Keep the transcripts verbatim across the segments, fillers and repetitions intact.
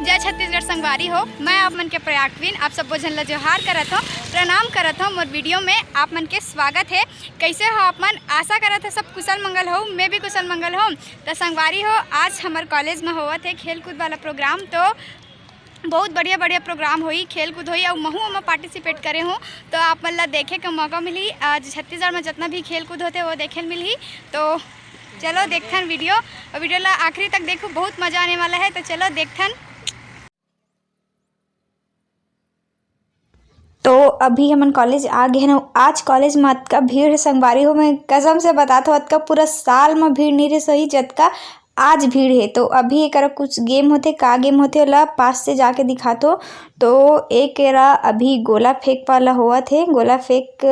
जय छत्तीसगढ़ संगवारी हो, मैं आप मन के प्रयाग क्वीन, आप सबो झन ला जोहार करत हो, प्रणाम करत हो। मोर वीडियो में आप मन के स्वागत है। कैसे हो आप मन? आशा करत है सब कुशल मंगल हो, मैं भी कुशल मंगल हो। तो संगवारी हो, आज हमर कॉलेज में होवत है खेल कूद वाला प्रोग्राम, तो बहुत बढ़िया बढ़िया प्रोग्राम होई, खेल कूद होई, और महू ओमा पार्टिसिपेट करे हूँ। तो आप मन ला देखे के मौका मिली, आज छत्तीसगढ़ में जितना भी खेल कूद होते वो देखे मिलही। तो चलो देखथन वीडियो, और वीडियो ला आखिरी तक देखो, बहुत मजा आने वाला है। तो चलो देखथन। तो अभी हमन कॉलेज आ गए हैं। आज कॉलेज में अतका भीड़ है संगवारी हो, मैं कसम से बतात हो, अतका पूरा साल में भीड़ नहीं रहे सही जतका आज भीड़ है। तो अभी एकरा कुछ गेम होते, का गेम होते ओला पास से जाके दिखातो। तो एक एरा अभी गोला फेंक वाला होवत है, गोला फेंक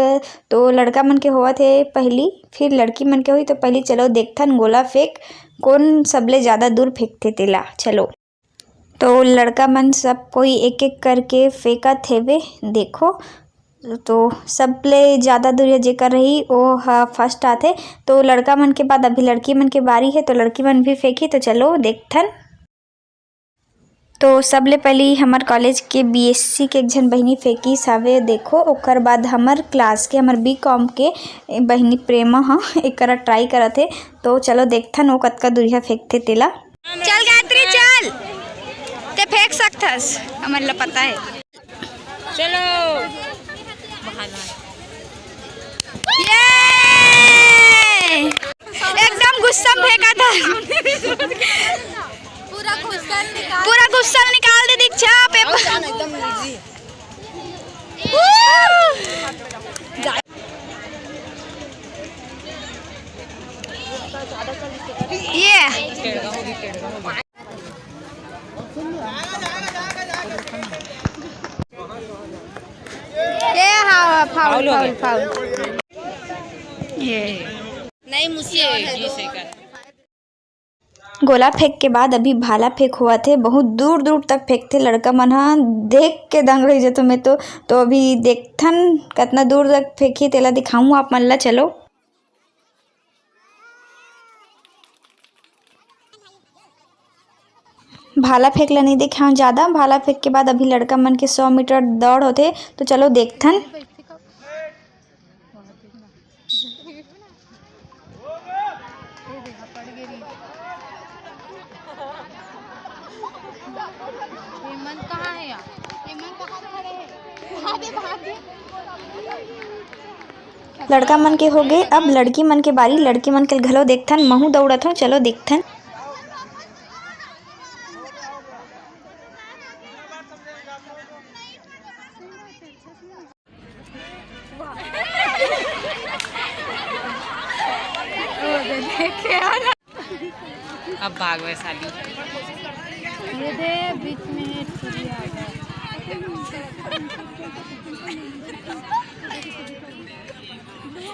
तो लड़का मन के होवत है पहली, फिर लड़की मन के होई। तो पहली चलो देखथन गोला फेंक कोन सबले ज्यादा दूर फेंकथे तेला। चलो, तो लड़का मन सब कोई एक एक करके फेंकत हेवे। देखो, तो सबले ज्यादा दूरिया जेकर रही, ओ ह फर्स्ट आथे। तो लड़का मन के बाद अभी लड़की मन के बारी है, तो लड़की मन भी फेंकी। तो चलो देखथन। तो सबले पहली हमर कॉलेज के बीएससी के एक झन बहिनी फेंकिस हावे, देखो, ओकर बाद हमर क्लास के, हमर बीकॉम के बहिनी प्रेमा ह एकरा ट्राई करत हे। तो चलो देखथन, वो कतका दूरिया फेंकथे तेला। चल गायत्री, चल, ते फेंक सकथस, हमन ला पता है। चलो। ये एकदम गुस्सा में फेंका था। पूरा गुस्सा निकाल, पूरा गुस्सा निकाल दे दीक्षा पे। एकदम easy। ये ए, हाँ, फाउल, फाउल, फाउल। ये नहीं, मुझसे और गोला फेंक के बाद अभी भाला फेंक होवत हे। बहुत दूर दूर तक फेंकथे लड़का मन ह, देख के दंग रही जतो मैं तो। तो अभी देखथन कतना दूर तक फेंकी, तेला दिखाऊँ आप मन ला। चलो। भाला फेंक ला नहीं देखाऊँ ज्यादा। भाला फेंक के बाद अभी लड़का मन के सौ मीटर दौड़ होथे, तो चलो देखथन। लड़का मन के हो गए, अब लड़की मन के बारी। लड़की मन के घलो देखथन, महू दौड़त हो, चलो देखथन। अब भाग वैशाली। ये दे, बीच में छुरी आ गया।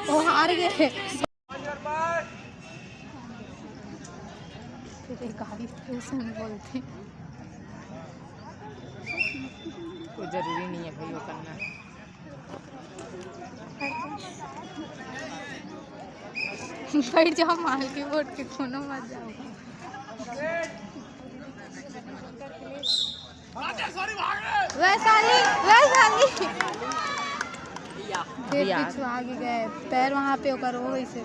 वो हार गए। तेरे गाड़ी पे सुन बोलते। कोई जरूरी नहीं है भाई वो करना। बैठ जाओ, माल के बोट के कोनो मत जाओ। वैशाली, वैशाली। फिर पीछू आगे गए, पैर वहाँ पे ओकर हो गई से।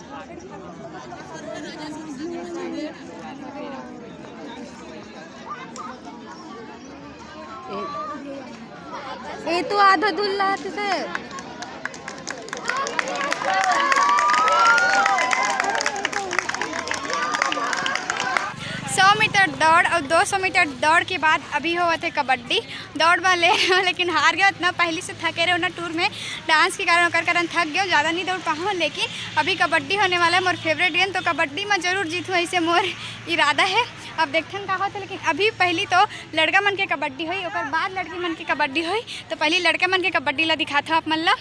ए, तू आधा दूर ला तुझे। सौ मीटर दौड़ और दो सौ मीटर दौड़ के बाद अभी होवत हे कबड्डी। दौड़ वाले लेकिन हार गए, उतना पहले से थके रहे ना टूर में, डांस के कारण, ओकर कारण थक गए, ज़्यादा नहीं दौड़ पाऊँ। लेकिन अभी कबड्डी होने वाला है, मोर फेवरेट गेम, तो कबड्डी में जरूर जीतूँ, ऐसे मोर इरादा है। अब देखथन का होथे, लेकिन अभी पहली तो लड़का मन के कबड्डी होई, ओकर बाद लड़की मन के कबड्डी होई। तो पहली लड़का मन के कबड्डी ला दिखात हव आप मन ला।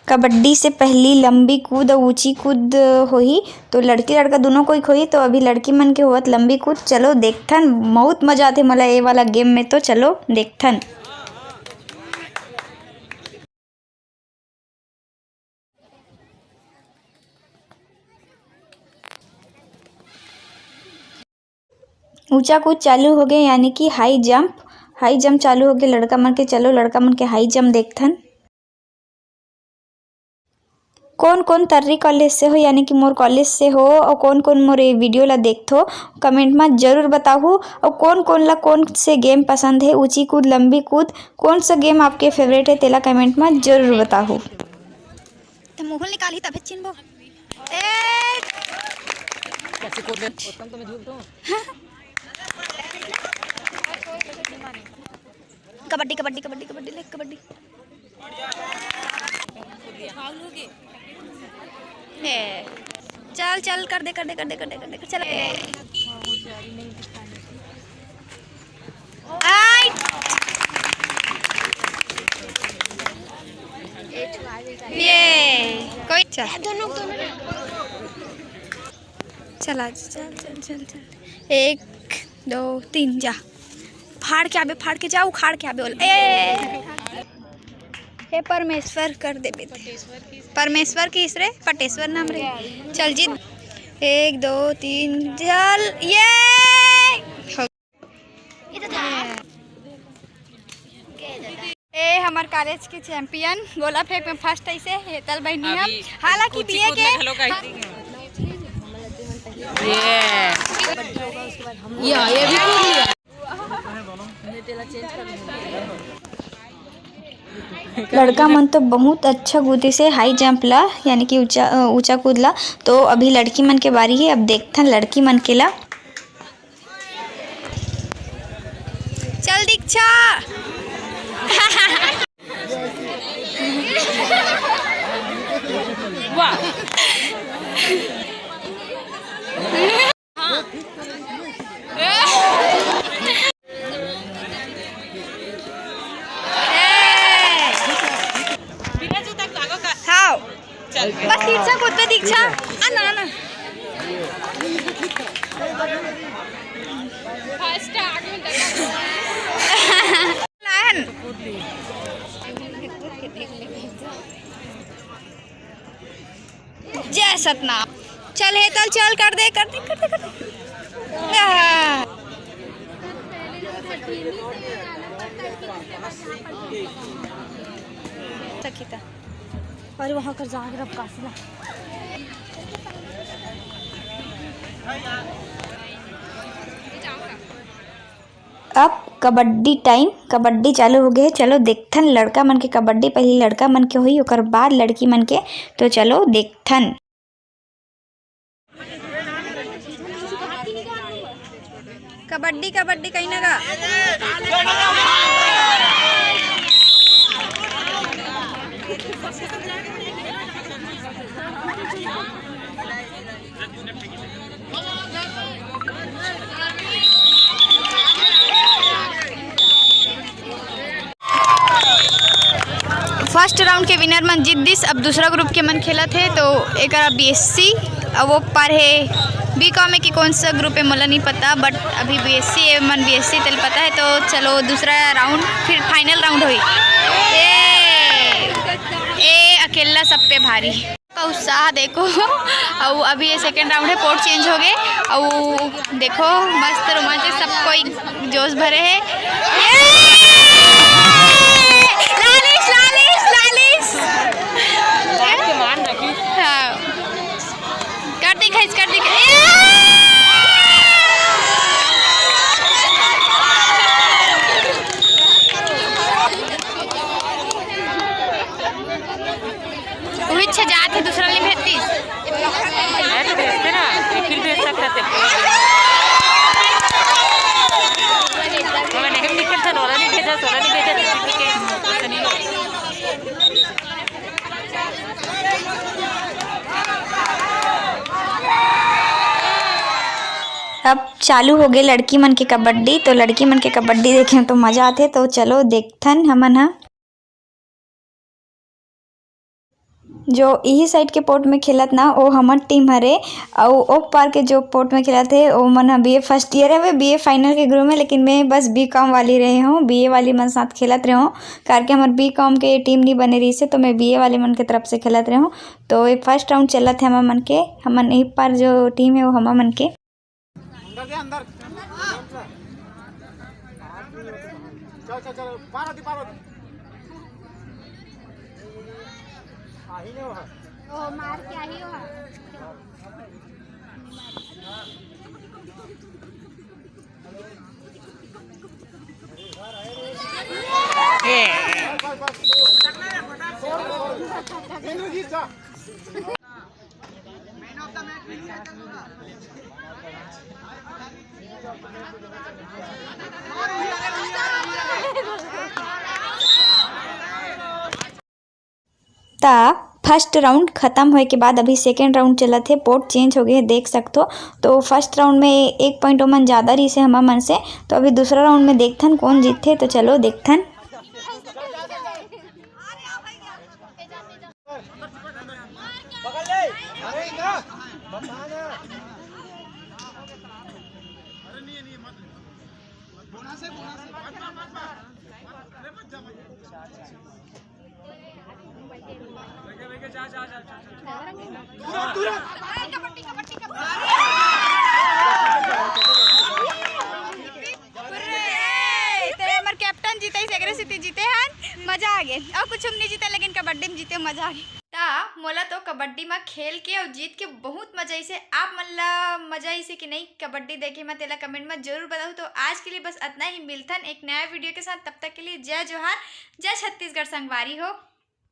कबड्डी से पहली लंबी कूद अउ ऊंची कूद होही, तो लड़की लड़का दोनों कोई होही। तो अभी लड़की मन के होवत लंबी कूद। चलो देखथन, बहुत मजा आथे मोला ए वाला गेम में, तो चलो देखथन। ऊंचा कूद चालू हो गए, यानी कि हाई जंप। हाई जंप चालू होगे लड़का मन के। चलो लड़का मन के हाई जंप देखथन। कोन कोन तर्री कॉलेज से हो, यानी कि मोर कॉलेज से हो, और कोन कोन मोर ये वीडियो ला देखथो, कमेंट में जरूर बताहू। और कोन कोन ला कोन से गेम पसंद है, ऊंची कूद, लंबी कूद, कौन सा गेम आपके फेवरेट है, तेला कमेंट में जरूर बताहू। तो मुहुल निकाली तबे चिन्हबो। ए! कैसे कूद ले? कबड्डी, कबड्डी, कबड्डी, कबड्डी, ले कबड्डी। ए, चल, चल, कर दे, कर दे, कर दे, कर दे, कर दे, चल। ए। आइट। ये, कोई चल। दोनों, दोनों। चल, आज, चल, चल, चल, चल। एक, दो, तीन, जा। फाड़ के आबे, फाड़ के जा, उखाड़ के आबे, बोल। ए! हे परमेश्वर कर देबे ते। परमेश्वर किस रे? पटेश्वर नाम रे। चल जीत। एक, दो, तीन, चल। ये! हो। ए, हमर कॉलेज के चैंपियन गोला फेंक में फर्स्ट ऐसे हेतल बहिनी हम। अभी हालांकि कुछ बीए कुछ के में घलो कही। ये। या, ये भी कूद लिया। लड़का मन तो बहुत अच्छा कूदे से हाई जंप ला, यानी कि ऊंचा, अ, ऊंचा कूद ला। तो अभी लड़की मन के बारी है, अब देखथन लड़की मन के ला। चल दीक्षा। वाह। हाव। चल। बस दीक्षा खुद पे दीक्षा। आ ना, आ ना। First आगे तक। लायन। जय सतनाम। चल हेतल, चल, कर दे, कर दे, कर दे, कर दे। आह। सखिता। अरे वहाँ कर जाके रब काफिला। अब कबड्डी टाइम, कबड्डी चालू हो गए। चलो देखथन लड़का मन के कबड्डी, पहली लड़का मन के होही, ओकर बाद लड़की मन के। तो चलो देखथन। कबड्डी, कबड्डी कहीं ना गा। फर्स्ट राउंड के विनर मन जीत दिस। अब दूसरा ग्रुप के मन खेलत हे, तो एकरा बीएससी, अब वो पार हे बीकॉम हे कि कौन सा ग्रुप हे, मोला नहीं पता, but अभी बीएससी हे, मन बीएससी तेल पता हे। तो चलो दूसरा राउंड, फिर फाइनल राउंड होई। ए, ए अकेला सब पे भारी। का उत्साह देखो। अउ अभी ये सेकंड राउंड हे, पोर्ट चेंज हो गए। अउ देखो मस्त रोमांचक, सब कोई जोश भरे हे। ये! लालिश, लालिश, लालिश। हाँ। कर दे, खींच, कर दे। ये! उही छे जात हे, दूसरा नहीं भेजतीस। मैं तो भेजते ना, ये फिर भेज सकता थे। तो मैं नहीं निकलता, नोरा नहीं भेजा, सोना नहीं भेजा, किसी के, ऐसा नहीं हो। अब चालू हो गए लड़की मन के कबड्डी। तो लड़की मन के कबड्डी देखे तो मजा आथे। तो चलो देखथन हमन ह। जो इही साइड के पोर्ट में खेलत ना, ओ हमर टीम हरे, अउ ओ पार के जो पोर्ट में खेलत हे, ओ मन ह बीए फर्स्ट ईयर हवे, बीए फाइनल के ग्रुप में, लेकिन मैं बस बीकॉम वाली रहे हूँ, बीए वाली मन साथ खेलत रहे हूँ, करके हमर बीकॉम के टीम नहीं बने रही से, तो मैं बीए वाले मन के तरफ से खेलत रहे हूँ। तो ये फर्स्ट राउंड चलत हे हमर मन के, हमन ए पार जो टीम हे, वो हमर मन के। अंदर दे, अंदर। चल, चल, चल, पार होती, पार होती। आही नहीं वहाँ। ओ, मार के आही वहाँ। त फर्स्ट राउंड खत्म होए के बाद अभी सेकेंड राउंड चलत हे, पोट चेंज हो गए हे, देख सकथो। तो फर्स्ट राउंड में एक पॉइंट ओमन ज़्यादा रहिसे हमर मन से। तो अभी दूसरा राउंड में देखथन कौन जीतथे। तो चलो देखथन। अरे, ते हमर कैप्टन जीते, एकरे सेती जीते हन, मजा आ गे। अउ कुछ हम नहीं जीते, लेकिन कबड्डी में जीते, मजा आ गे। त मोला तो कबड्डी म खेल के अउ जीत के बहुत मजा आइसे। आप मन ला मजा आइसे कि नहीं कबड्डी देखे म, तेला कमेंट म जरूर बताहू। तो आज के लिए बस अतना ही, मिलथन एक नया वीडियो के साथ। तब तक के लिए जय जोहार, जय छत्तीसगढ़ संगवारी हो।